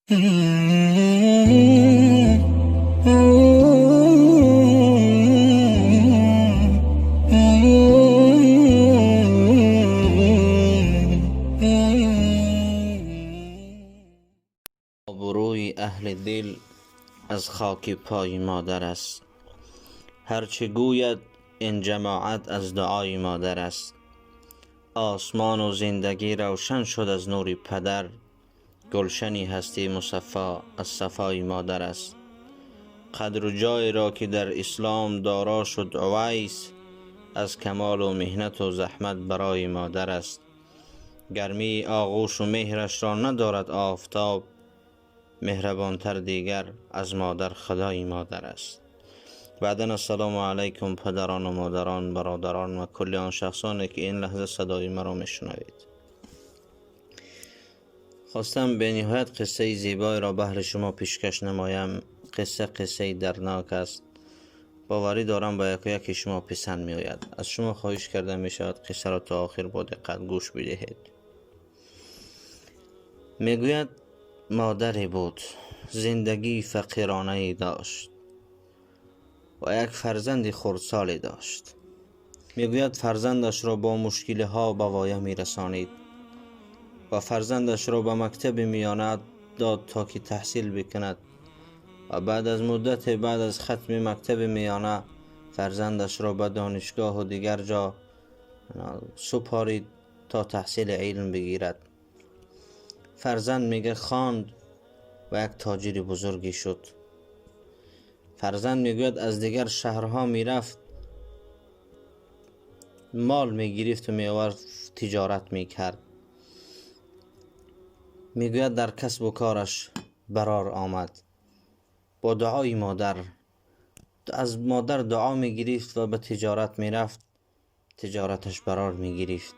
Обрӯи аҳли дил аз хоки пои модар аст. Ҳарчи гӯяд ин ҷамоат аз дуои модар аст. Осмону зиндагӣ равшан шуд аз нури падар. Гулшани ҳастӣ мусаффо аз сафои модар аст. Қадру ҷойеро ки дар ислом доро шуд Увайс, аз камолу меҳнату заҳмат барои модар аст. Гармии оғӯшу меҳрашро надорад офтоб, меҳрабонтар дигар аз модар худои модар аст. Баъдан ассалому алайкум падарону модарон, бародарон ва кулли он шахсоне ки ин лаҳза садои маро мешунавед. Хостам бениҳоят қиссаи зебоеро баҳри шумо пешкаш намоям. Қисса қиссаи дарднок аст. Боварӣ дорам, ба яку яки шумо писанд меояд. Аз шумо хоҳиш карда мешавад, қиссаро то охир бо диққат гӯш бидиҳед. Мегӯяд, модаре буд, зиндагии фақиронае дошт ва як фарзанди хурдсоле дошт. Мегӯяд, фарзандашро бо мушкилиҳо ба воя мерасонид ва фарзандашро ба мактаби миёна дод, то ки таҳсил бикунад. Ва баъд аз муддате, баъд аз хатми мактаби миёна, фарзандашро ба донишгоҳу дигар ҷо супорид, то таҳсили илм бигирад. Фарзанд, мега, хонд ва як тоҷири бузургӣ шуд. Фарзанд, мегӯяд, аз дигар шаҳрҳо мерафт, мол мегирифту меовард, тиҷорат мекард. Мегӯяд, дар касбу кораш барор омад бо дуои модар. Аз модар дуо мегирифт ва ба тиҷорат мерафт, тиҷораташ барор мегирифт.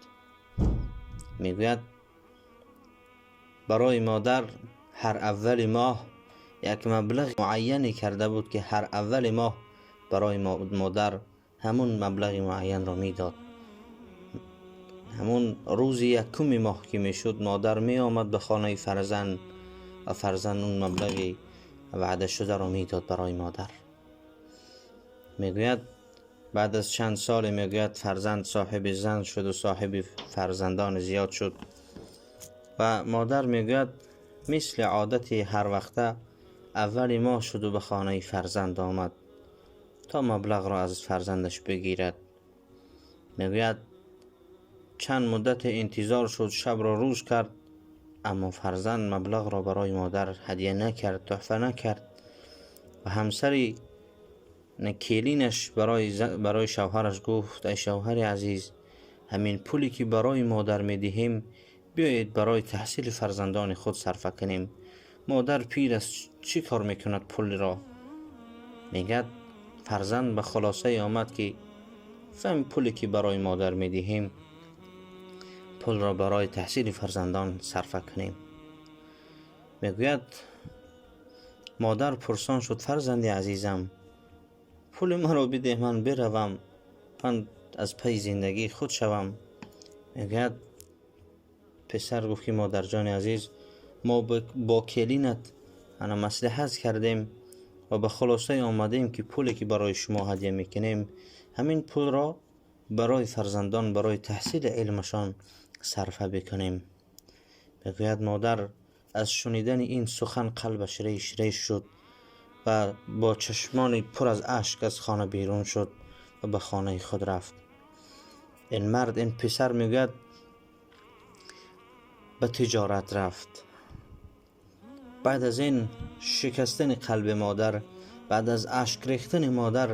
Мегӯяд, барои модар ҳар аввали моҳ як маблағи муайяне карда буд, ки ҳар аввали моҳ барои модар ҳамун маблағи муайянро медод. Ҳамун рӯзи якуми моҳ ки мешуд, модар меомад ба хонаи фарзанд ва фарзанд он маблағи ваъдашударо медод барои модар. Мегӯяд, баъд аз чанд соле, мегӯяд, фарзанд соҳиби зан шуду соҳиби фарзандони зиёд шуд ва модар, мегӯяд, мисли одати ҳарвақта аввали моҳ шуду ба хонаи фарзанд омад, то маблағро аз фарзандаш бигирад. Мегӯяд, чанд муддате интизор шуд, шабро рӯз кард, аммо фарзанд маблағро барои модар ҳадя накард, тӯҳфа накард. Ва ҳамсари келинаш барои шавҳараш гуфт: «Ай шавҳари азиз, ҳамин пуле ки барои модар медиҳем, биёед барои таҳсили фарзандони худ сарфа кунем. Модар пир аст, чӣ кор мекунад пулро?» Мегӯяд, фарзанд ба хулосае омад, ки ҳамин пуле ки барои модар медиҳем, пулро барои таҳсили фарзандон сарфа кунем. Мегӯяд, модар пурсон шуд: «Фарзанди азизам, пули маро бидеҳ, ман биравам, ман аз пайи зиндагии худ шавам». Мегӯяд, писар гуфт, ки модарҷони азиз, мо бо келинат ана маслиҳат кардем ва ба хулосае омадем, ки пуле ки барои шумо ҳадя мекунем, ҳамин пулро барои фарзандон, барои таҳсили илмашон сарфа бикунем. Мегӯяд, модар аз шунидани ин сухан қалбаш реш реш шуд ва бо чашмони пур аз ашк аз хона берун шуд ва ба хонаи худ рафт. Ин мард, ин писар, мегӯяд, ба тиҷорат рафт. Баъд аз ин шикастани қалби модар, баъд аз ашк рехтани модар,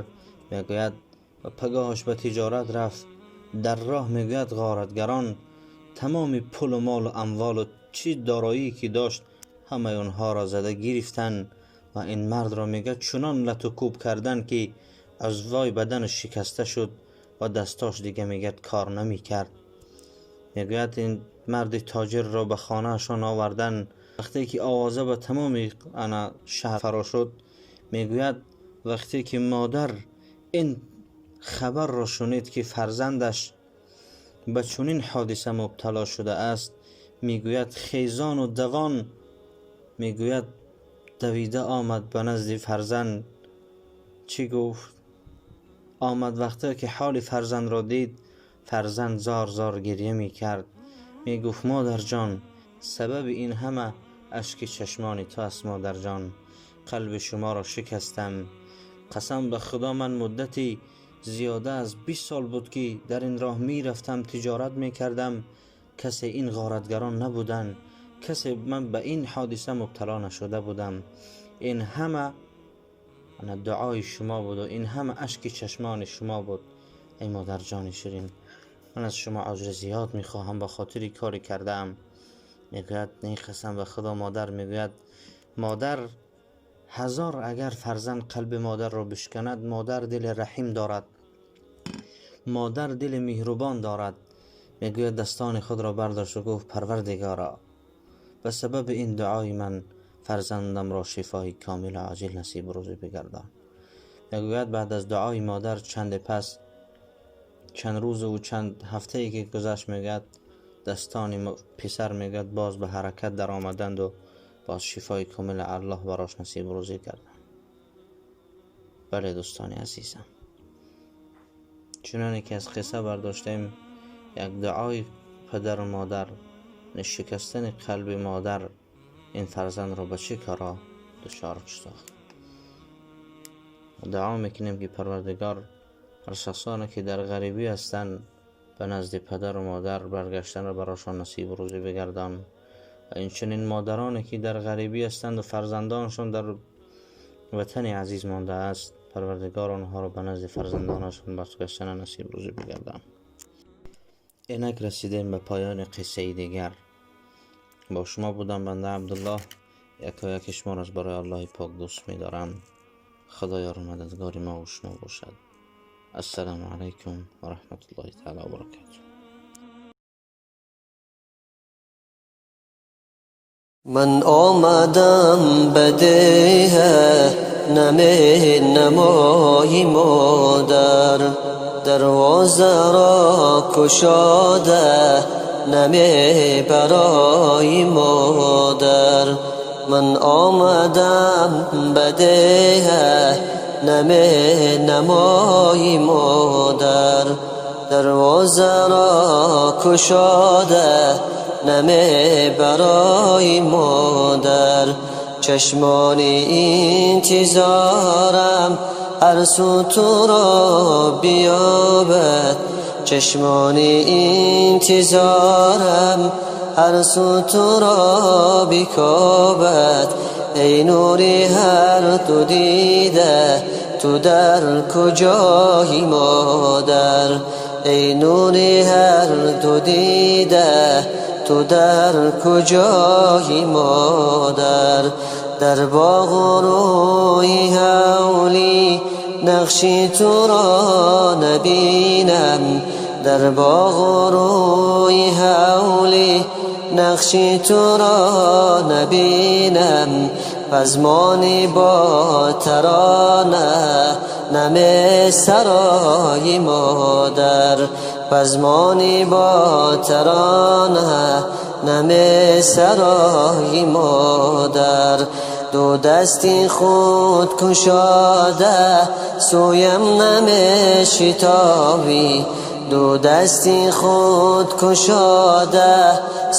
мегӯяд, ва пагоҳаш ба тиҷорат рафт. Дар роҳ, мегӯяд, ғоратгарон тамоми пулу молу амволу чӣ дороие ки дошт, ҳамаи онҳоро зада гирифтанд ва ин мардро, мегӯяд, чунон лату кӯб карданд, ки аъзои баданаш шикаста шуд ва дастош дига, мегӯяд, кор намекард. Мегӯяд, ин марди тоҷирро ба хонаашон овардан. Вақте ки овоза ба тамоми ана шаҳр фаро шуд, мегӯяд, вақте ки модар ин хабарро шунид, ки фарзандаш ба чунин ҳодиса мубтало шудааст, мегӯяд, хезону давон Мегӯяд давида омад ба назди фарзанд. Чӣ гуфт? Омад вақте ки ҳоли фарзандро дид, фарзанд зор зор гирья мекард. Мегуфт модарҷон, сабаби ин ҳама ашки чашмони ту аст. Модарҷон, қалби шуморо шикастам. Қасам ба Худо, ман муддати зиёда аз 20 сол буд ки дар ин роҳ мерафтам, тиҷорат мекардам. Касе ин ғоратгарон набуданд, касе ман ба ин ҳодиса мубтало нашуда будам. Ин ҳама дуои шумо буд ва ин ҳама ашки чашмони шумо буд. Эй модарҷони ширин, ман аз шумо аҷри зиёд мехоҳам ба хотири кори кардаам. Мегӯяд не, қасам ба Худо, модар мегӯяд, модар ҳазор агар фарзанд қалби модарро бишканад, модар дили раҳим дорад, модар дили меҳрубон дорад. Мегӯяд дастони худро бардошт ва гуфт парвардигоро, ба сабаби ин дуои ман фарзандамро шифои комил ва оҷил насиб рӯзӣ бигардон. Мегӯяд баъд аз дуои модар чанде пас, чанд рӯзу чанд ҳафтае ки гузашт, мегӯяд дастони писар мегӯяд боз ба ҳаракат даромаданд ва боз шифои комил аллоҳ барош насиб рӯзӣ гардон. Бале дӯстони азизам, чуноне ки аз қисса бардоштем, як дуои падару модар, шикастани қалби модар ин фарзандро ба чӣ коро дучор сохт. Дуо мекунем ки Парвардигор ҳар шахсоне ки дар ғарибӣ ҳастанд ба назди падару модар баргаштанро барошон насиб рӯзӣ бигардон ва инчунин модароне ки дар ғарибӣ ҳастанд ва фарзандонашон дар ватани азиз мондааст, Парвардигор онҳоро ба назди фарзандонашон баргаштан насиб рӯзӣ бигардон. Инак расидем ба поёни қиссаи дигар. Бо шумо будам банда Абдуллоҳ. Якояки шуморо аз барои Аллоҳи пок дӯст медорам. Худо ёру мададгори мо ва шумо бошад. Ассалому алайкум ва раҳматуллоҳи таъала ва баракатуҳ. Ман омадам ба деҳа наменамои модар, дарвозаро кушода намебарои модар. Ман омадам ба деҳа наменамои модар, дарвозаро кушода намебарои модар. Чашмони интизорам ҳар су туро биёбад, чашмони интизорам ҳар су туро бикобад. Эй нури ҳар ду дида, ту дар куҷои модар? Эй нури ҳар ду дида, ту дар куҷои модар? Дар боғу рӯи ҳавлӣ нақши туро набинам, дар боғу рӯи ҳавлӣ нақши туро набинам. Пазмони бо тарона намесарои модар, пазмони бо тарона намесарои модар. Ду дасти худ кушода сӯям намешитобӣ, ду дасти худ кушода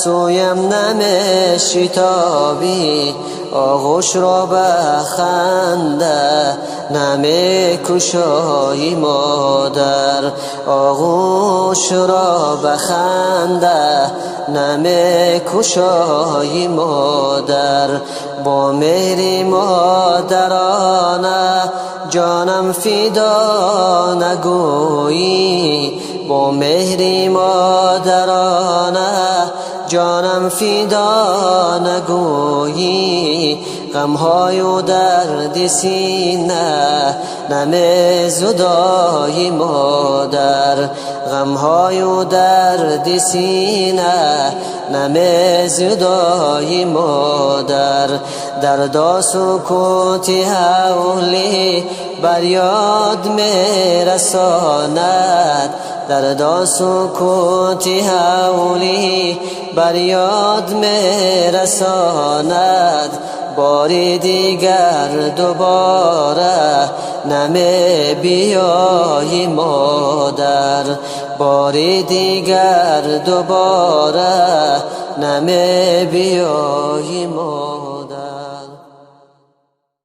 сӯям намешитобӣ. Оғӯшро ба ханда намекушои модар, оғӯшро ба ханда намекушои модар. Бо меҳри модарона ҷонам фидо нагӯӣ, бо меҳри модарона ҷонам фидо нагӯӣ. Ғамҳою дарди сина намезудои модар, ғамҳою дарди сина намезудои модар. Дарду сукути ҳавлӣ бар ёд мерасонад, дарду сукути ҳавлӣ Бар ёд мерасонад. Бори дигар дубора намебиёи модар, бори дигар дубора намебиёи модар.